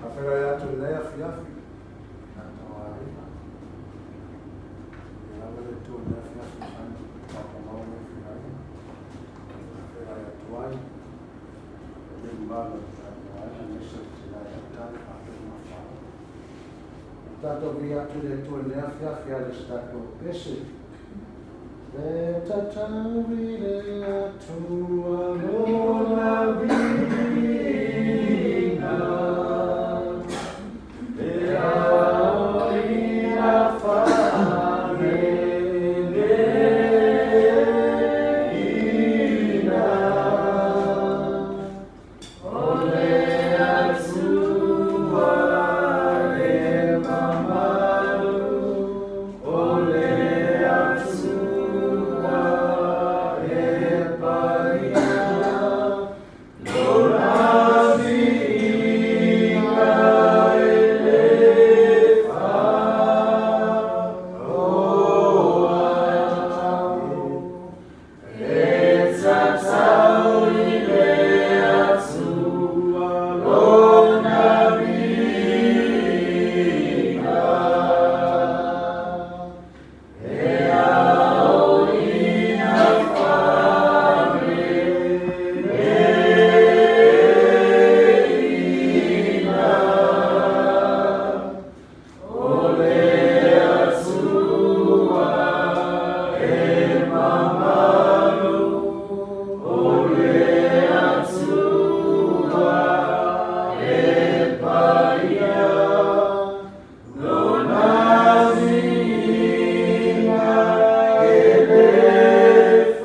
Faafeiloai atu i lenei afiafi, tatou aiga. Ia lava le Atua i lenei afiafi e fai tatou maua nei feiloaiga. Faafeiloai atu ai i le mamalu o le tatou aiga, aemaise o tina e tautai faapea ma faaoo. Tatou viia atu i le Atua i lenei afiafi e ala i se tatou pese. E tatau i le Atua lona viiga, e ao ina faaleleina. O le Atua e mamalu, o le Atua e paia, Lona viiga e le faaoa. E tatau i le Atua lona viiga, E ao ina faaleleina. O le Atua e mamalu, o le Atua e paia, Lona viiga e le faaoa.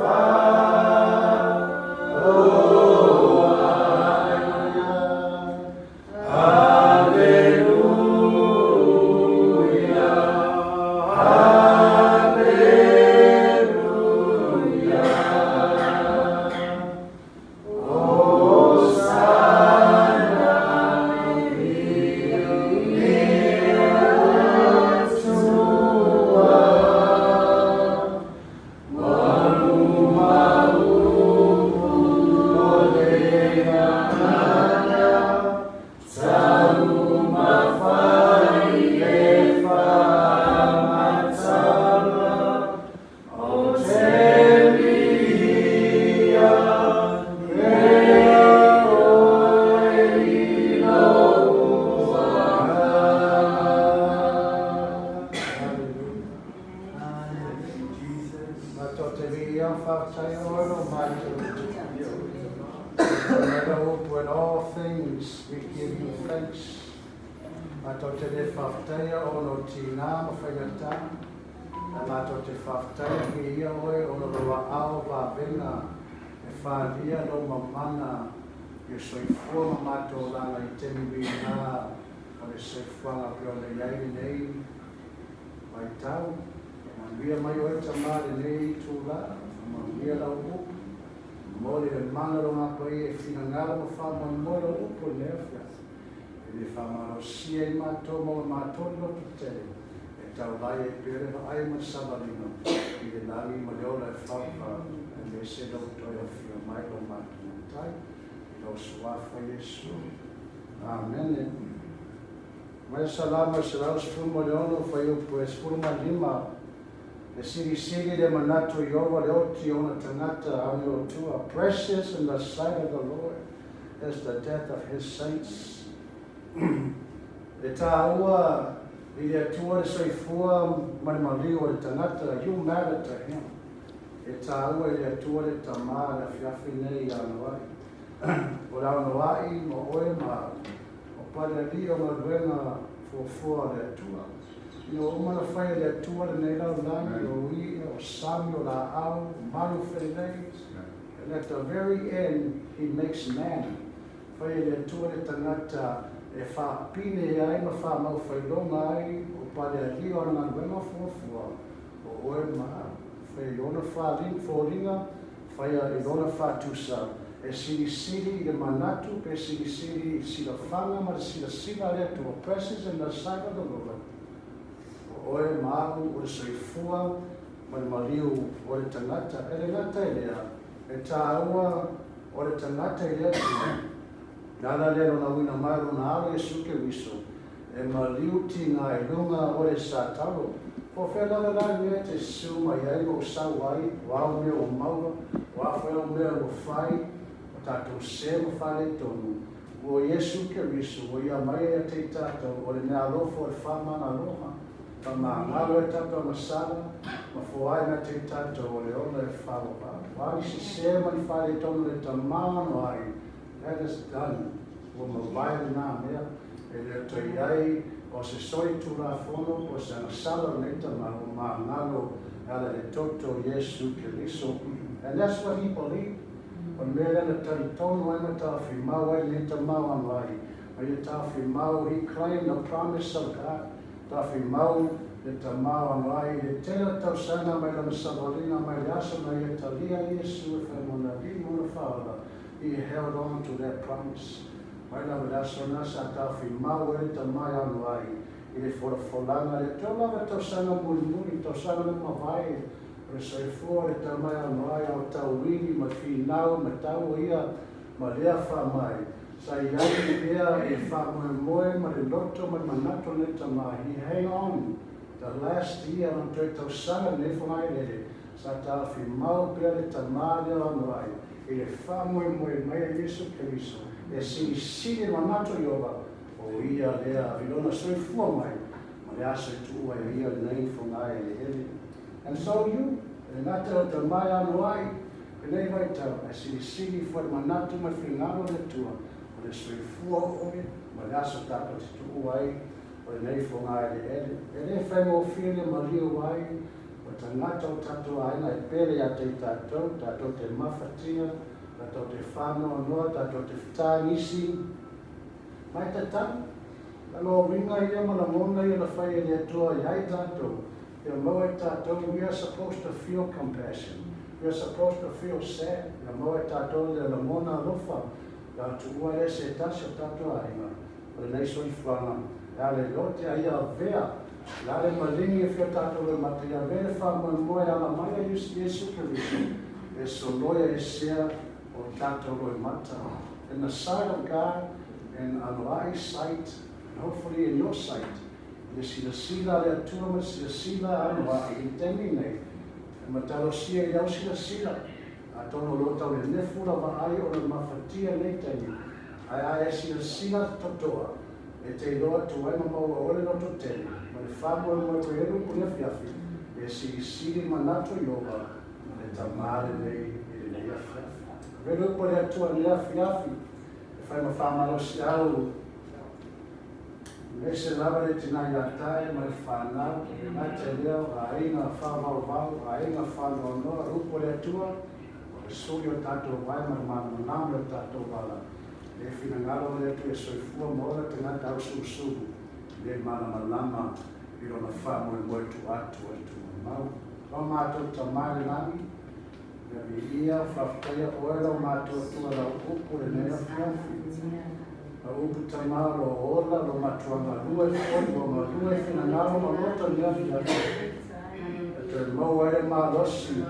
Matou te viia whaftai oe o mātou. Remember upu in all things we give you thanks. Matou te le whaftaia ona o tīnā ma whaingatā, ae matou te whaftaia viia oe ona o lou aao vavenga e whalia lou mamana i o soifua ma matou olaga i temi winā o le soifuaga pe ona iai lenei vaitau. Manuia mai oe tama lenei itula, manuia lau upu, momoli le mana o lou paia e finagalo ma faamoemoe lou upu i lenei afiafi, e le faamalosia ai matou ma lo matou loto tele, e taulai ai pea le vaai ma le savaliga i le lagi ma le ola e faava, aemaise lou toe afio mai lo matou Matai, i lou Suafa Iesu. Amene. Mai Salamo 116, fuaiupu e 15. E silisili le manatu o Ieova le oti o ona tagata amiotua. Precious in the sight of the Lord is the death of his saints. E tāua i le Atua le soifua ma le maliu o le tagata. You matter to him. E tāua i le Atua le Tama i le afiafi nei i Anoa'i. O le Anoa'i ma oe ma au, o palealii o galuega fuafua a le Atua. Ina ua uma ona fai e le Atua lenei lalolagi, o i'a, o sami, o laau, o malu felelei, and at the very end he makes man. Fai e le Atua le tagata e faapine ai ma faamaufailoga ai o palealii o ana galuega fuafua, o oe ma au. Fai i lona foliga, faia i lona faatusa, e silisili i le manatu pe silisili i le silafaga ma le silasila a le Atua, precious in the sight of the Lord, o oe ma au o le soifua ma le maliu o le tagata. E le gata i lea, e tāua o le tagata i le Atua, le ala lea lona uina mai o lona Alo Iesu Keriso, E maliu tiga i luga o le satalo. Po o fea lava la le mea e te susu mai ai ma ou sau ai, o a au mea ua maua, o a foi au mea ua fai, o tatou se ma faaletonu, ua Iesu Keriso ua ia mai ai ia te i tatou, o le meaalofa o le faamagaloga, faamagalo ai tatou agasala, ma foai mai te i tatou o le ola e faavavau. O a ni sese ma ni faaletonu le tamano ai, that is done. Ua mavae lena mea, e le o toe i ai o se soli tulafono po o se agasala o lenei tama ua magalo e ala i le toto o Iesu Keriso. And that's what he believed. O le mea lea na talitonu ai ma taofi mau ai lenei tama o Anoa'i. Ma ia taofi mau, he claimed the promise of God. Taofi mau le tama o Anoa'i i le tele o tausaga mai lana savaliga mai le aso na ia talia ai Iesu e fai mo le Alii ma ona Faaola. He held on to that promise. Mai lava i le aso na sa taofi mau ai le tama e ano ai i le folafolaga lea. Tau lava tausaga mulimuli, tausaga na mavae o le soifua o le tama e ano ai, ao tauivi ma finau ma tau ia ma lea faamai. Sa i ai le mea e faamoemoe ma le loto ma le manatu o lenei tama. He hang on the last year lana toe tausaga lenei whangaelele. Sa taofi mau pea le tama lea o ano ai. I le faamoemoe mai a Iesu Keriso e silisili le manatu o Ieova, o ia lea i lona soifua mai ma le aso e tuua ai e ia lenei fogaeleele. And so you, e le gata o tamae ano ai lenei vaitau, ae silisili foi le manatu ma le finagalo o le Atua, o le soifua o oe ma le aso tatou te tuua ai o lenei fogaeleele. E le faigofie le maliu ai O tagata o tatou aiga e pele ia te i tatou, tatou te mafatia, tatou te whanoanoa, tatou te whataangisi. Mai tatau, la loa uiga ia ma lagona ia na whai e le Atua i ai tatou, ia mau ai tatou, we are supposed to feel compassion, we are supposed to feel sad, ia mau ai tatou le lagona alofa, la tuua lea se tasi o tatou aiga. O lenei soifuaga, e ala i lote a ia avea, le a le maligi e fia tatou loimata, ia avea le faamoemoe e ala mai a Iesu Keriso e soloia e sea o tatou loimata. In the sight of God, in Anoa'i sight, and hopefully in your sight, i le silasila a le Atua ma le silasila a Anoa'i i le taimi nei, e matalosia i au silasila, atonu o lo o tau nenefu lava ai ona mafatia nei taimi, Ae a e silasila totoa, e te iloa atu ai ma maua oe le loto tele, ma le faamoemoe koe e luku le afiafi, e silisili manatu Ieova ma le Tama lenei i lenei afiafi. Ave le upu a le Atua i lenei afiafi, e fai ma faamalosiau, aemaise lava le tina ia Tae ma le fanau, e le gata i lea o aiga faavaovao, aiga faanoanoa, le upu a le Atua, O le suli o tatou vae ma le malamalama o tatou ala, e finagalo le Atua e soifua ma ola tagata ausulusulu le malamalama i lona faamoemoe tua atu o le tumamau. Lo matou Tama i le lagi, ia viia, faafetaia oe lo matou Atua lau upu lenei afiafi. Lau upu Tama o lo ola, lo matua galue foi, ua galue finagalo ma loto i le afiafi. E toe maua ai le malosi,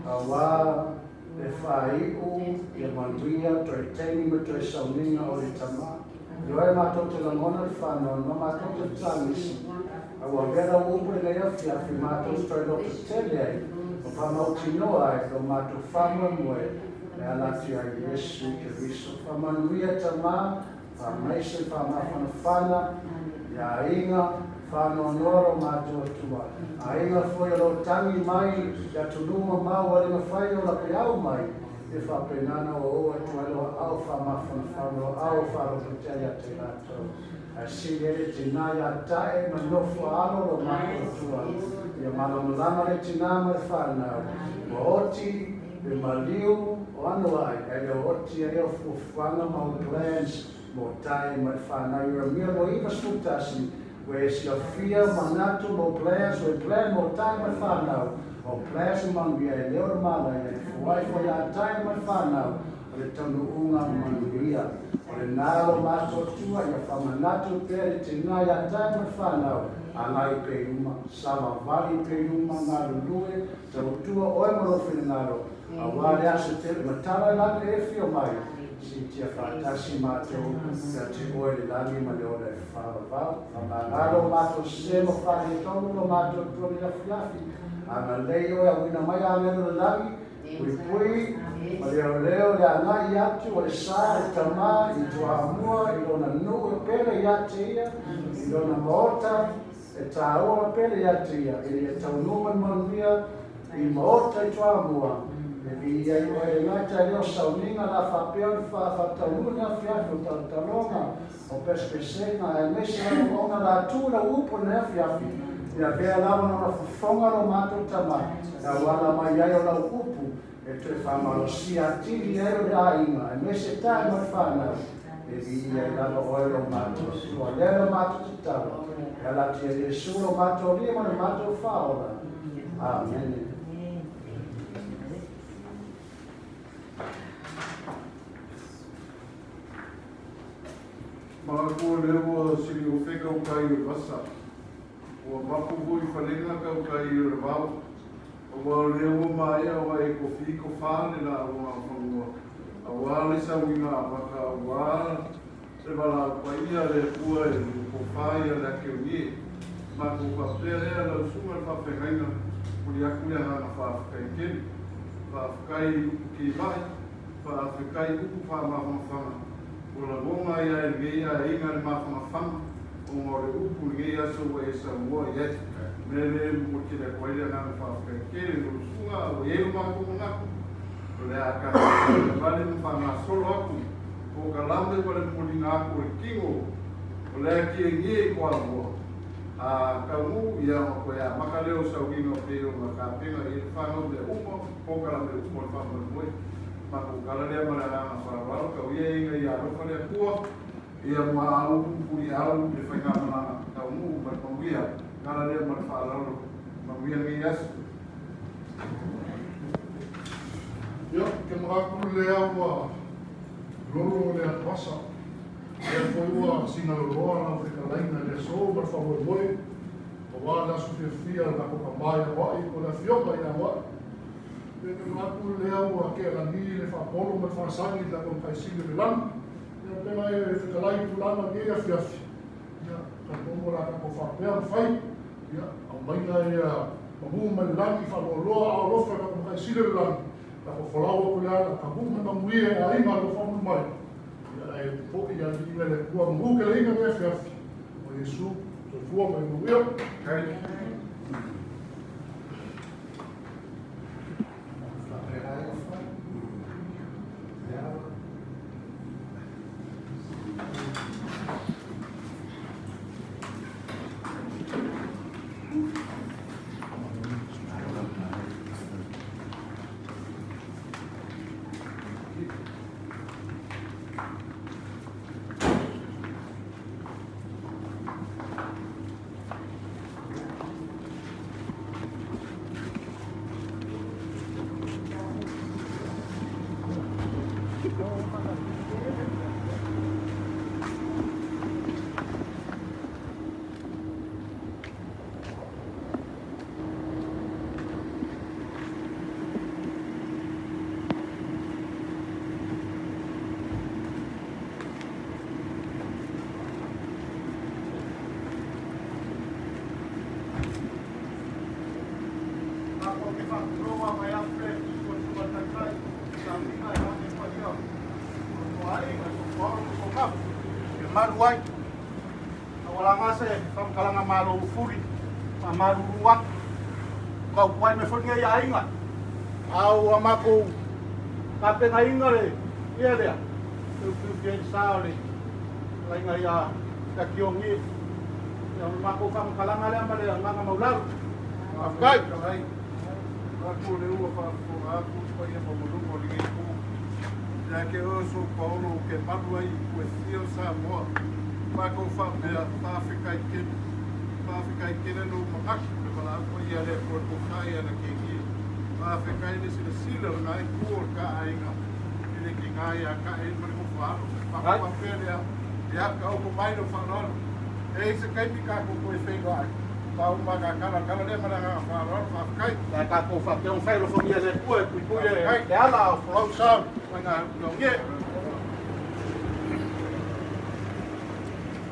auā le faaiu ia manuia toe taimi ma toe sauniga o le Tama. Ioe matou te lagona le whanau, ma matou te whatanisi. Ae ua avea lau upu lenei afiafi matou te toe loto tele ai ma faamautinoa ai lo matou faamoemoe e ala atu ia Iesu Keriso. Faamanuia Tama, faamaise le faamafanafana ia aiga, faanoanoa lo matou Atua. Aiga foi o lo o tagi mai i atunuu mamao ua le mafai ona peau mai, e faapena ona oo atu ai lo aao faamafanafana, lo aao faalototele ia te latou. Ae sili ai le tina ia Ta'e ma nofo a alo lo matou Atua, ia malamalama le tina ma le fanau, ua oti le maliu o Anoa'i, ae le o oti ai au fuafuaga ma au plans mo Ta'e ma le fanau. Ieremia 21, Ua e silafia manatu ma au plans, o e plan mo Ta'e ma le fanau, o plans ma manuia e le o le malaia, e fuai foi ia Ta'e ma le fanau, o le taunuuga manuia. O lena lo matou Atua ia faamanatu pea le tina ia Tae ma le fanau, agai pea i luma, savavali pea i luma, galulue, tautua oe ma lou finagalo, aua le aso tele matala e lagi e afio mai, siitia faatasi matou ia te oe le lagi ma le ola e faavavau. Faamagalo matou sese ma faaletonu lo matou Atua i le afiafi, agalelei oe auina mai agelo le lagi, Puipui ma leoleo le agai atu o le sa le tama i Toamua i lona nuu e pele ia te ia, i lona maota e tāua ma pele ia te ia, ina ia taunuu ma le manuia i maota i Toamua. E viia ai oe le gata e leo sauniga la faapea ona faataunuu le afiafi o talotaloga o pesepesega aemaise lava ona la tu lau upu i le afiafi, ia avea lava lona fofoga lo matou tama e auala mai ai o lau upu e toe faamalosia atili ai o le aiga aemaise tae ma le fanau e viia ai lava oe lo matou Atua. Lea lo matou tatalo e ala atu ia Iesu lo matou Alii ma le matou Faaola. Amene. Manatua lea ua siliofe kautai o le vasa, ua mapu foi i falega kautai o le vao, aua o lea ua maea ona e tofi tofa le lauga a fanua, aua le sauiga amata, aua le valaau paia a le Atua e tofa ia le ake o ie. Matou faapea lea lau susuga i le faafeagaiga, momoli atu le agaga faafetai tele. Faafetai i upu timai, Faafetai upu faamafanafana ua lagona ai a e lenei aiga le mafanafana ona o le upu i lenei aso ua e saunoa i ai. O le mea lea e momoli tele atu ai le agaga faafetai tele i lou usuga ua i ai lo matou manatu o le a tatou faatavale ma faagasolo atu polokalame ma le momoliga atu o le tino o le atiagie i Toamua a taunuu ia ona toe amata lea o sauiga pei ona tapena i ai le fanau mea uma polokalame uma o le faamoemoe. Matou tala lea ma le agaga faaaloalo, tau ia ina ia alofa le Atua ia muaau muliau i le faigamalaga taunuu ma le manuia. Tala lea ma le faaaloalo, manuia lenei aso. Ia, ke manatu lea ua lolo le atuasa, lea foi ua sinaloloa lau fetalaiga i le aso ma le faamoemoe, aua le aso fiafia o le tatou tama i Hawaii po o le afioga i Hawaii. Pe te manatu lea ua kealagi le faapolo ma le faasagi i le tatou Matai Sili o le lagi. Ia pena e fetalai i tulaga i lenei afiafi, ia, talitonu o le a tatou faapea ona fai, ia, aumaiga ia mamu mai le lagi, faaloaloa a alofa i le tatou Matai Sili o le lagi, tatou folau atu le ala, tamu ma manuia e aiga o lo o faamuli mai, ia, ae foi ia viiga i le Atua, mamu keleiga i lenei afiafi, o Iesu, soifua ma ia manuia. malu ai. Taualaga se faamatalaga malo ufuli, faamalulu atu, tautuai mai foi lenei aiga. A ua matou tapenaina le ia lea, e ufiufi ai le sa o le fetalaiga ia Tiogie. Ia, o le matou faamatalaga lea ma le agaga maualalo. Faafetai. Atu o lea ua faafofoga atu le paia maualuga o lenei itu. Ia te oe o sou paolo ou te malu ai i itu e fia o Samoa. Matou faapea, faafetai tele. Faafetai tele lou manatu i le valaau paia a le Atua i le tofa ia Anakegie. Faafetai le silasila o lena itu o le ta aiga i le tina ia Tae ma le nofo a alo. Matou faapea lea, ia taoto mai lou faaaloalo. E i ai se taimi tatou toe feiloai, faauma ta tala, tala lea ma le agaga faaaloalo. Faafetai. Ia tatou faapea ona fai, alofagia e le Atua e puipui le ala o folau sa. Iogie.